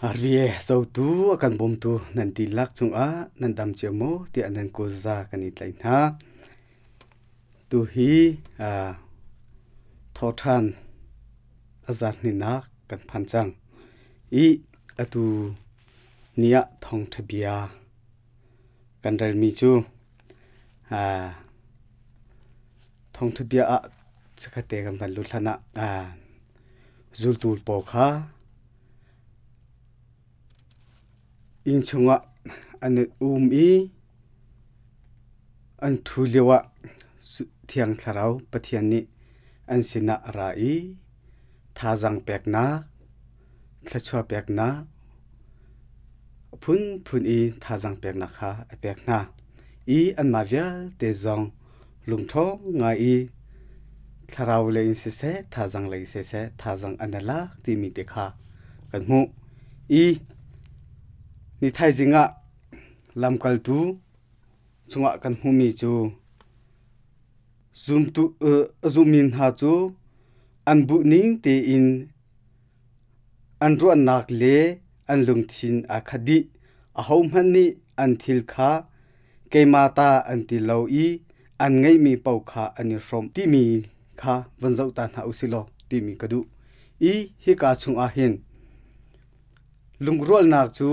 Rie zotu a kan bawmtu nan dihlak cungah nan dam cio maw tiah nan kutza kan i tlaih hna. Tuhi thawhṭhan a zarhninak kan phan cang i atu ni ah thawngṭha bia kan relmi cu thawngṭha bia ah chikkhatte kan van lut hlan ah zultu pawl kha inn chungah an i um i an ṭhu lioah Thiang Thlarau Pathian nih an sinah a ra i thazaang peknak, thluachuah peknak, a phunphun i thazaang peknak kha a pek hna i anmah vialte zong lungṭhawng ngai i thlarau lei in siseh, thazaang lei in siseh, thazaang an i lak timi te kha kan hmuh. I ni thaizing ah lamkaltu chungah kan hmuhmi cu zumtu a zummi hna cu an buh ning tein an ruahnak le an lungthin aa khat dih. Ahohmanh nih an thil kha keimah ta an ti lo i an ngeihmi paoh kha an i hrawm timi kha van zoh ta hna u sih law timi ka duh. I hika chungah hin lungrualnak cu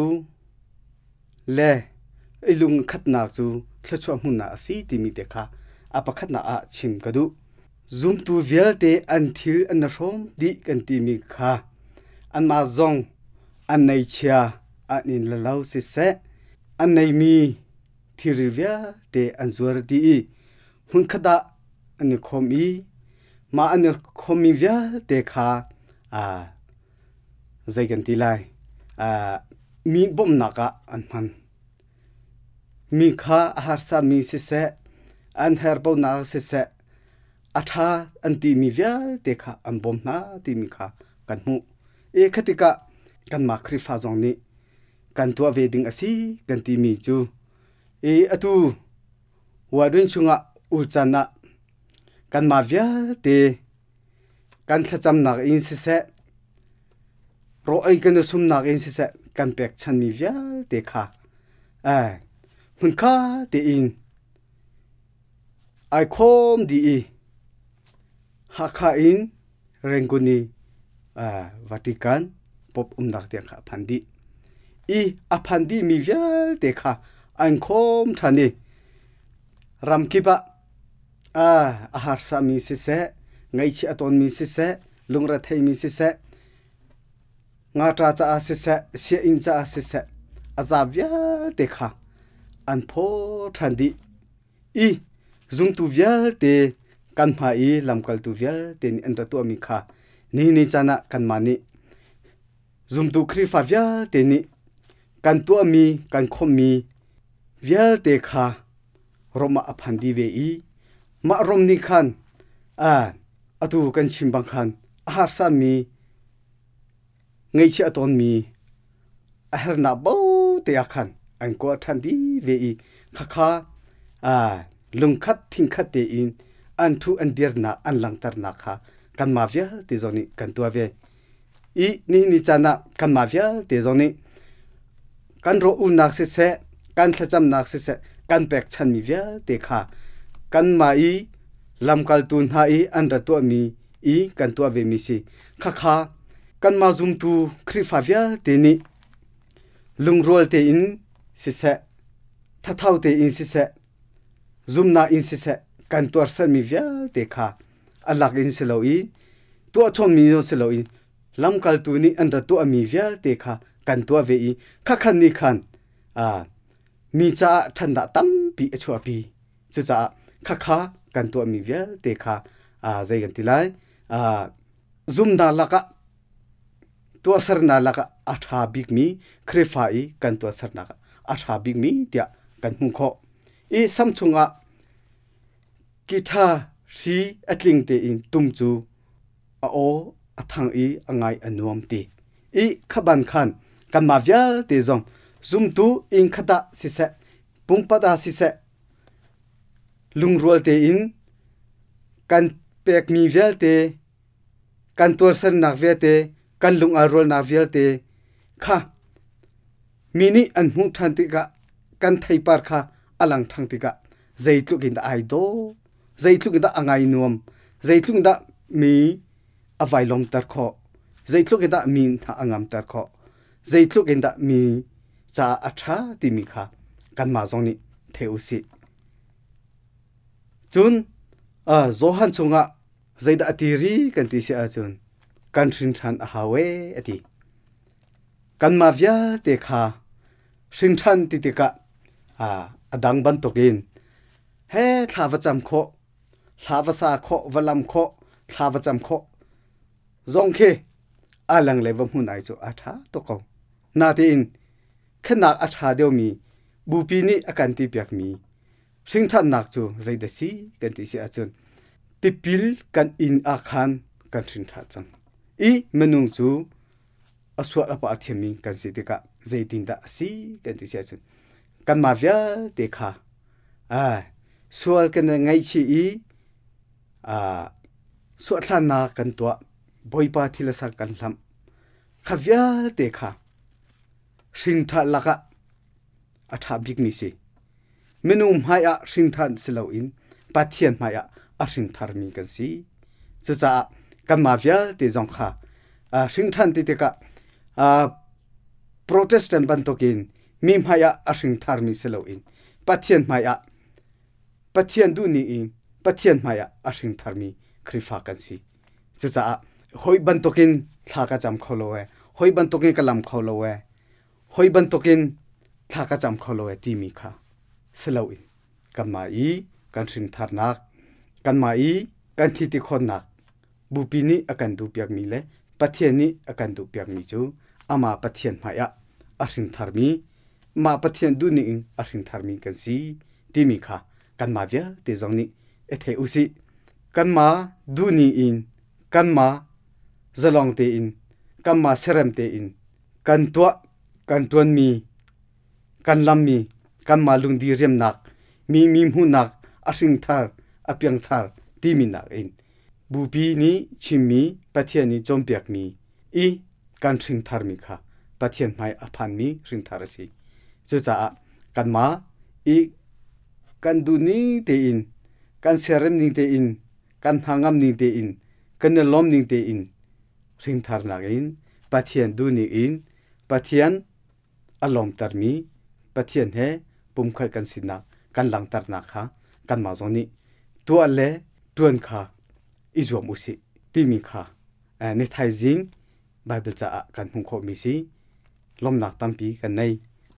le i lungkhatnak cu thluachuah hmunnak a si timi te kha a pakhatnak ah chim ka duh. Zumtu vialte an thil an i hrawm dih kan timi kha anmah zong an neichia an in la lo siseh, an neimi thilri vialte an zuar dih i hmunkhat ah an i khawm i mah an i khawmmi vialte kha zei kan ti lai mi bawmhnak ah an hman. Mi kha a harsami siseh, an herhbaunak siseh, a ṭha an timi vialte kha an bawm hna timi kha kan hmuh. E kha tikah kanmah Khrihfa zong nih kan tuah ve ding a si kan timi cu i atu Warden chungah ulcan ah kanmah vialte kan thlacamnak in siseh, raw ei kan i sumnak in siseh kan pekchanmi vialte kha hmunkha tein ai khawm dih i Hakha in Rangoon i Vatican Pope umnak tiang kha a phan dih. I a phan dihmi vialte kha an khawm ṭhan i ramkip ah a harsami siseh, ngaihchih a tawnmi siseh, lungretheimi siseh, ngahṭa caah siseh, sianginn caah siseh, a za vialte kha an phaw ṭhan dih. I zumtu vialte kan hmai i lamkaltu vialte nih an ra tuahmi kha ni ni caan ah kanmah nih zumtu Khrihfa vialte nih kan tuahmi, kan khawmhmi vialte kha Rom ah a phan dih ve i mah Rom nih khan atu kan chim bang khan a harsami ngaihchia a tawnmi a hernak bo te ah khan an kuah ṭhan dih ve i khakha lungkhat thingkhat tein an thu an dirnak an langhternak kha kanmah vialte zong nih kan tuah ve. I nihin ni caan ah kanmah vialte zong nih kan rawh-ulnak siseh, kan thlacamnak siseh, kan pekchanmi vialte kha kanmah i lamkaltu hna i an ra tuahmi i kan tuah vemi si. Khakha kanmah zumtu Khrihfa vialte nih lungrual tein siseh, thatho tein siseh, zumnak in siseh kan tuarsermi vialte kha a lak in si lo i tuahchommi zong si lo in lamkaltu nih an ra tuahmi vialte kha kan tuah ve i khakhan nih khan mi caah ṭhandah tampi a chuahpi. Cucaah khakha kan tuahmi vialte kha zei kan ti lai zumnak lakah tuahsernak lakah a ṭha bikmi Khrihfa i kan tuahsernak ah a ṭha bikmi tiah kan hmuh khawh. I sam chungah Guitar hri a tling tein tum cu a aw a thang i a ngai a nuam ti. I khaban khan kanmah vialte zong zumtu inn khat ah siseh, pumpat ah siseh, lungrual tein kan pekmi vialte, kan tuarsernak vialte, kan lung aa rualnak vialte, Kha mi nih an hmuh ṭhan tikah kan theipar kha a lang ṭhang tikah zeitluk in dah ai dawh, zeitluk in dah a ngai nuam, zeitluk in dah mi a vai lawmter khawh, zeitluk in dah mi hna a ngamter khawh, zeitluk in dah mi caah a ṭha timi kha kanmah zong nih thei u sih. Cun Johan chungah zeidah a ti ri kan ti si ahcun kan hrin ṭhan a hau ee a ti. Kanmah vialte kha hrin ṭhan ti tikah a dang bantukin he thla va cam khawh, thla va sa khawh, va lam khawh, thla va cam khawh zong khi a lang le va hmun ai cu a ṭha tuk ko. Natein khennak a ṭha deuhmi bupi nih a kan ti piakmi hringṭhannak cu zeidah si kan ti si ahcun tipil kan inn ah khan kan hringṭha cang i minung cu a sual a pa thiammi kan si tikah zeitindah a si kan ti si ahcun kanmah vialte kha sual kan ngaihchih i suahthlannak kan tuah Bawipa thil a sang kan hlamh kha vialte kha hringṭha lakah a ṭha bikmi si. Minung hmaiah hringṭhan si loin Pathian hmaiah a hringtharmi kan si. Cucaah kanmah vialte zong kha hringṭhan ti tikah Protestant bantukin mi hmaiah a hringtharmi si loin Pathian hmaiah Pathian duhning in Pathian hmaiah a hringtharmi Khrihfa kan si. Cucaah hawi bantukin thla ka cam kho lo ee, hawi bantukin ka lam kho lo ee, hoi bantukin thla ka cam kho lo e timi kha si loin kanmah i kan hrintharnak kanmah i kan thi ti khonnak bupi nih a kan duhpiakmi le Pathian nih a kan duhpiakmi cu amah Pathian hmaiah a hrintharmi mah Pathian duhning in a hrintharmi kan si timi kha kanmah vialte zong nih i thei usih kanmah duhning in kanmah zalong tein kanmah serem tein kan tuah kan ṭuanmi kan lammi kanmah lungdi riamnak mi mi hmuhnak a hringthar a piangthar timi nakin bupi nih chimmi Pathian nih cawnpiakmi i kan hringtharmi kha Pathian hmai a phanmi hringthar a si. Cucaah kanmah i kan duhning tein kan siarem ning tein kan hnangam ning tein kan i lawm ning tein Hringtharnak in Pathian duhning in Pathian a lawmtermi Pathian he pumkhat kan sinak kan langhternak kha kanmah zong nih tuah le ṭuan kha i zuam u sih timi kha ni thaizing Baibal caah kan hmuh khawhmi si. Lawmnak tampi kan nei.